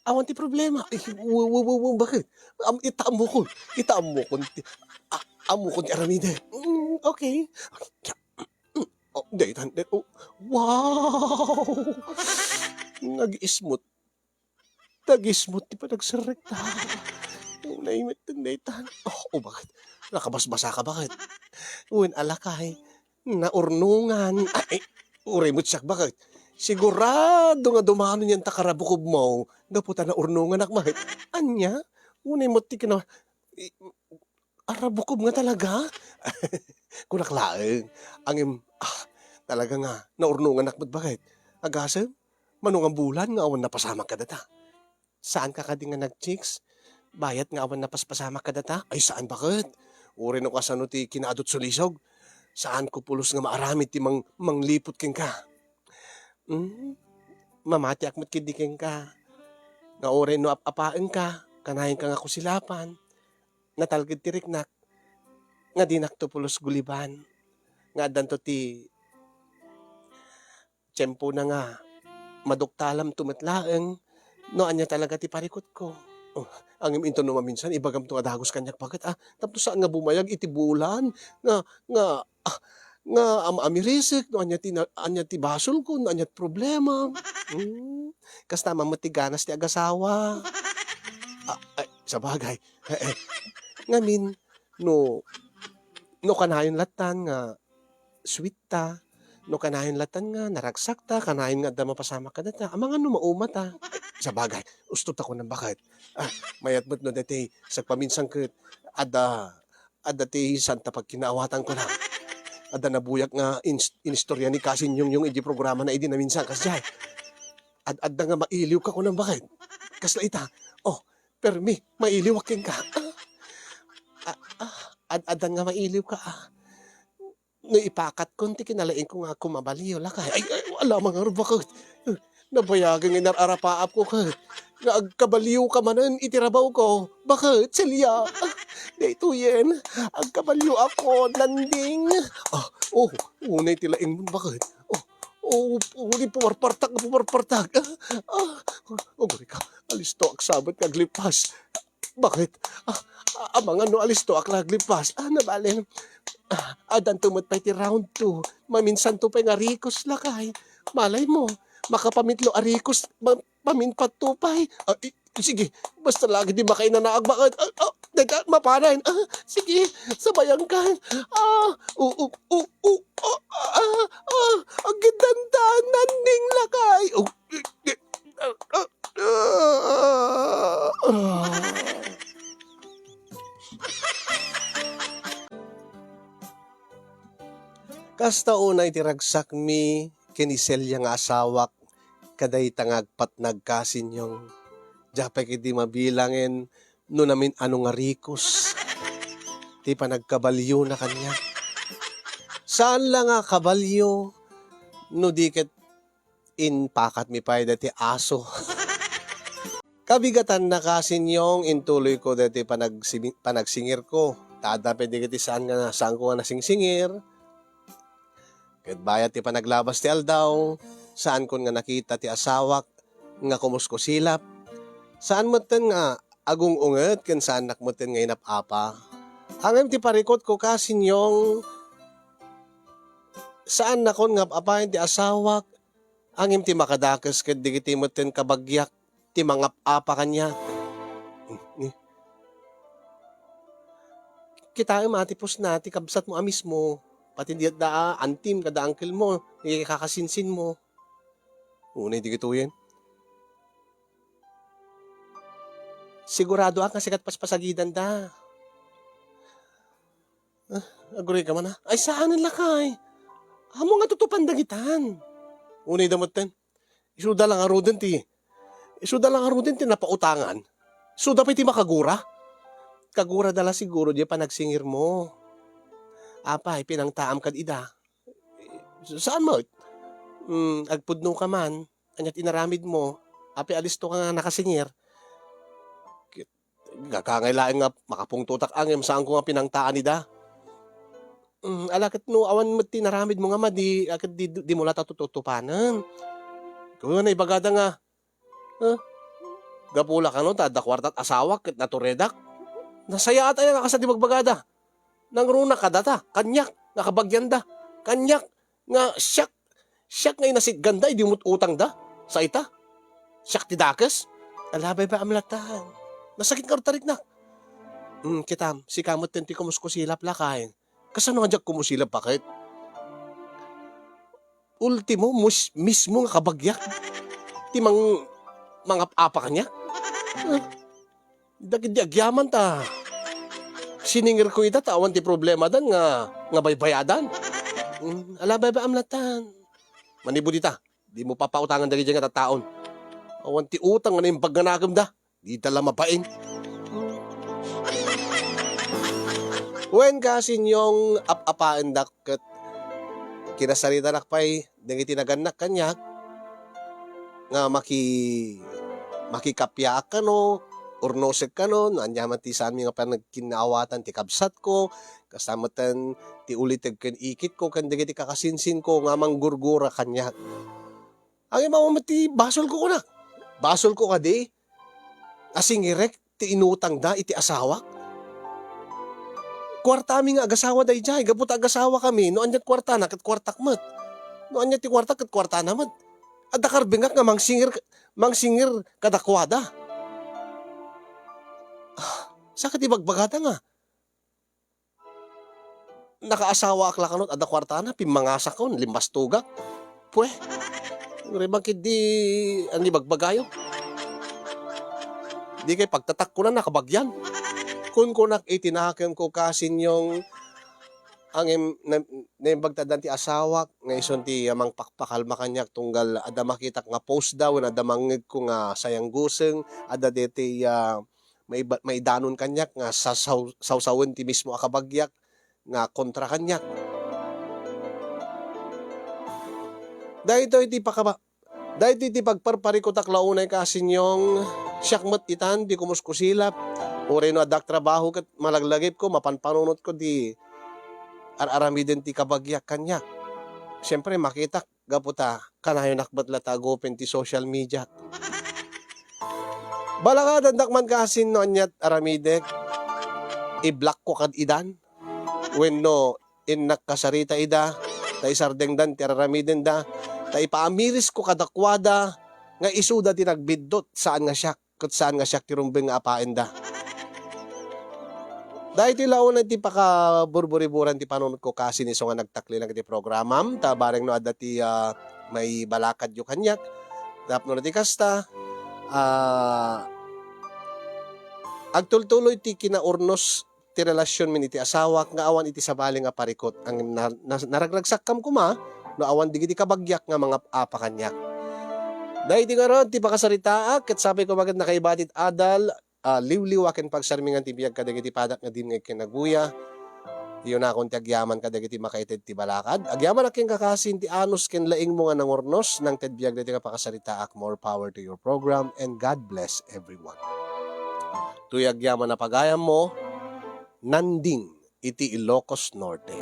awan ti problema. Ay, wo, wo, wo, wo, baket? Am-, ita ammokon. Ita ammokon ti, a-, ammokon ti aramidek. Mm, okay. Oh, daytan, day-, oh, wow! Nag-ismut. Nag-ismut ti panagserrekta. Unay met daytan. Oh, oh, baket? Nakabasbasa ka, baket? Wen, alakay. Naurnongan. Ay, uray met siak, baket? Sigurado nga dumano niyan ta karabukobmo gapu ta naurnonganak, baket? Ania? Unay met ti kina-, i-, arabukob nga talaga? Kunak laeng. Ngem, ah, talaga nga, naurnonganak met, baket? Agasem, mano nga bulan nga awan napasamak kadata? Saanka kadi nga nag-chicks? Bayat nga awan napaspasamak kadata? Ay, saan, baket? Uray no kasano ti kinaadut sulisog. Saanko pulos nga maaramid ti mang-, mangliput kenka. Hmm? Mamatiak met ketdi kenka. Nga uray no ap-apaenka, kanayon ka nga kusilapan. Natalged ti riknak. Nga dinakto pulos guliban. Nga addanto ti tiempona nga maduktalamto met laeng no ania talaga ti parikutko. Oh, ngem inton no maminsan, ibagamto nga dagus kaniak, baket, ah, tapno saan nga bumayag iti bulan nga, nga, ah, nga am-amirisek no ania ti na-, ania ti basolko, no ania ti problema. Hmm, kasta man met ti ganas ti agasawa. Ah, ay, sabagay. Eh, eh. Ngamin, no, no kanayon lattan nga sweet ta, no kanayon lattan nga naragsak ta, kanayon nga adda mapasamak kadata, amangan no mauma ta. Sabagay, usto ta kunan, baket. Ah, mayat met no daytoy, sagpaminsan ket adda, adda ti saan ta pagkinaawatan kunak. Adda nabuyak nga ins-, inistorya ni Kasin Yongyong iti programana idi naminsan, kasdiay. Ad-, adda nga mailiwka kunan, baket? Kasla ita. Oh, permi, mailiwak kenka. Ah, ah, ah, ad-, addan nga mailiwka, ah. No ipakatkon ti kinalaingko nga kumabaliw, lakay. Ay, ay, ala, mangarud, baket? Eh, nabayagen nga inar-arapaapko, ket nga agkabaliwka manen iti rabawko. Baket, Celia? Ah, daytoyen, agkabaliwakon, nanding. Ah, oh, unay ti laingmon, baket? Oh, oh, oh, di pumarpartak, pumarpartak. Ah, ah, oh, guri ka, alisto, agsabet nga aglipas. Baket? Ah, ah, amangan no alisto ak la aglipas. Ah, nabalen. Ah, addanto met pay ti round two. Maminsanto pay nga rikos, lakay. Malay mo, makapamitlo a rikos, ma-, maminpatto pay. Ah, i-, sige, basta lagi di makainanaak, baket? Ah, ah, dayta, mapanen. Ah, sige, sabayan ka. Ah, u-, u-, u-, u-, ah, ah, ah, agdandanan ning lakay. Oh, ah, ah, ah, ah. Kasta unay ti ragsakmi ken ni Celia nga asawak, kadayta nga agpatnag, Kasin Yong. Diak pay ketdi mabilangen no namin-ano nga rikos ti panagkabaliona kaniak. Saan la nga kabalio no di ket impakatmi pay daytoy aso. Kabigatanna, Kasin Yong, intuloyko daytoy panagsimi-, panagsingirko. Ta adda pay dagiti saan nga, saanko nga nasingsingir. Ket bayat ti panaglabas ti aldaw, saankon nga nakita ti asawak nga kumuskusilap. Saan metten nga agung-unget ken saannak metten nga inap-apa. Ngem ti parikutko, Kasinyong, saannakon nga ap-apaen ti asawak, ngem ti makadakes ket dagiti metten kabagiak ti mangap-apa kaniak. Ni-, kitaem a ti pusna ti kabsatmo a mismo, pati di da a antim kada angkelmo, ni kakasinsinmo. Unay dagitoyen. Siguradoak nga sika ti paspasagidanda. Ah, aguray ka man, ah. Ay, saanen lakay. Ammom nga tutupan dagitan. Unay da metten. Isuda la ngaruden ti, isuda la ngaruden ti napautangan. Isuda pay ti makagura. Kagurada la siguro diay panagsingirmo. Apay, pinangtaam kad ida. Saan met? Hmm, agpudno ka man. Ania ti inaramidmo? Apay alisto ka nga nakasingir? Ket, kakangay laeng nga makapungtotak ngem saanko nga pinangtaan ida. Mm, ala ket no awan met ti inaramidmo nga madi, a ket di, dimo la ta tututupanen. Kuna ibagada nga, "Huh? Gapu la kano ta adda kuartat asawak ket naturedak?" Nasayaat aya nga kasta ti bagbagada. Nangruna kadata, kaniak, nga kabagianda. Kaniak, nga siak, siak nga inasitganda idi umut-utangda. Sa ita, siak ti dakes. Ala, baybay-am latan. Nasakit nga rud tarignak. Hmm, kitam, sika metten ti kumuskusilap lakay. Kasano nga diak kumusilap, bakit? Ultimo, mus-, mismo nga kabagiak ti mang-, mangap-apa kaniak. Ah, dagiti agyaman ta siningirko ida ta awan ti problemadan nga, nga baybayadan. Mm, ala, baybay-am latan. Manipud ita, dimo papautangan dagiti nga tattaon. Awan ti utang nga naimbag nga nakemda. Dita la mabain. Wen, Kasinyong, ap-apaendak ket kinasaritanak pay dagiti nagannak kaniak nga maki-, makikapiaak kano, urnosek kano, no ania man ti saanmi nga panagkinnaawatan ti kabsatko, kasta metten ti uliteg ken ikitko ken dagiti kakasinsinko nga manggurgura kaniak. Ngem awan met ti basolko kunak. Basolko kadi a singirek ti inutangda iti asawak? Kuartami nga agasawa daydiay, gapu ta agasawakami, no ania ti kuartana ket kuartak met. No ania ti kuartak ket kuartana met. Adda karbengak nga mangsingir, mangsingir kadakuada. Ah, saka ti bagbagada nga, nakaasawaak la kano, adda kuartana, pimmangasakon, limbastogak. Pue, uray bangkit di, ani bagbagayo. Di kay pagtatakkunan, nakabagian. Kunkunak iti nakemko, Kasinyong, ngem, na-, naimbag ta addan ti asawak, nga isun ti, ah, mangpakpakalma kaniak tunggal adda makitak nga post da, wen adda mangngegko nga sayangguseng, adda deti, ah, maiba-, maidanon kaniak nga sasaw-, sawsawen ti mismo a kabagiak nga kontra kaniak. Daytoy ti pakaba-, daytoy ti pagparparikutak la unay, Kasinyong, siak met itan ti kumuskusilap. Uray no addak trabaho ket malaglagipko, mapanpanunotko ti ar-aramiden ti kabagiak kaniak. Siempre, makitak gapu ta kanayonak met la ta agupen ti social media. Balakadandak man kasin no aniat aramidek, i-blockko kad idan. Wenno innak kasarita ida, ta isardengdan ti ar-aramidenda, ta ipaamirisko kadakuada nga isuda ti nagbiddut, saan nga siak. Ket saan nga siak ti rumbeng nga apaenda. Daytoy la unay ti pakaburburiburan ti panunotko kasin isu nga nagtaklinak iti programam, ta bareng no adda ti, ah, maibalakadyo kaniak. Tapno ti kasta, ah, agtultuloy ti kinaurnos ti relasionmin iti asawak nga awan iti sabali nga parikut. Ang na-, na-, naragragsakkam koma no awan digiti kabagiak nga mangap-apa kaniak. Daydi ngarud ti pakasaritaak, ket sapay koma ket nakaibati ti adal, ah, liwliwa ken pagsarmingan ti biag kadagiti padak nga dimngeg ken aguya. Iyunakon ti agyaman kadagiti makaited ti balakad. Agyamanak ken kakasin ti anus ken laingmo nga nangurnos, nangted biag daytoy nga pakasaritaak. More power to your program and God bless everyone. Toy agyaman a pagayammo, Nanding iti Ilocos Norte.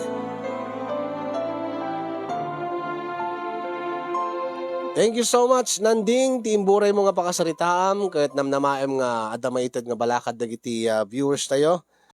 Thank you so much, Nanding, ti imburay mo nga pakasaritaam, ket namnamaem nga adda maited nga balakad dagiti, ah, viewers tayo.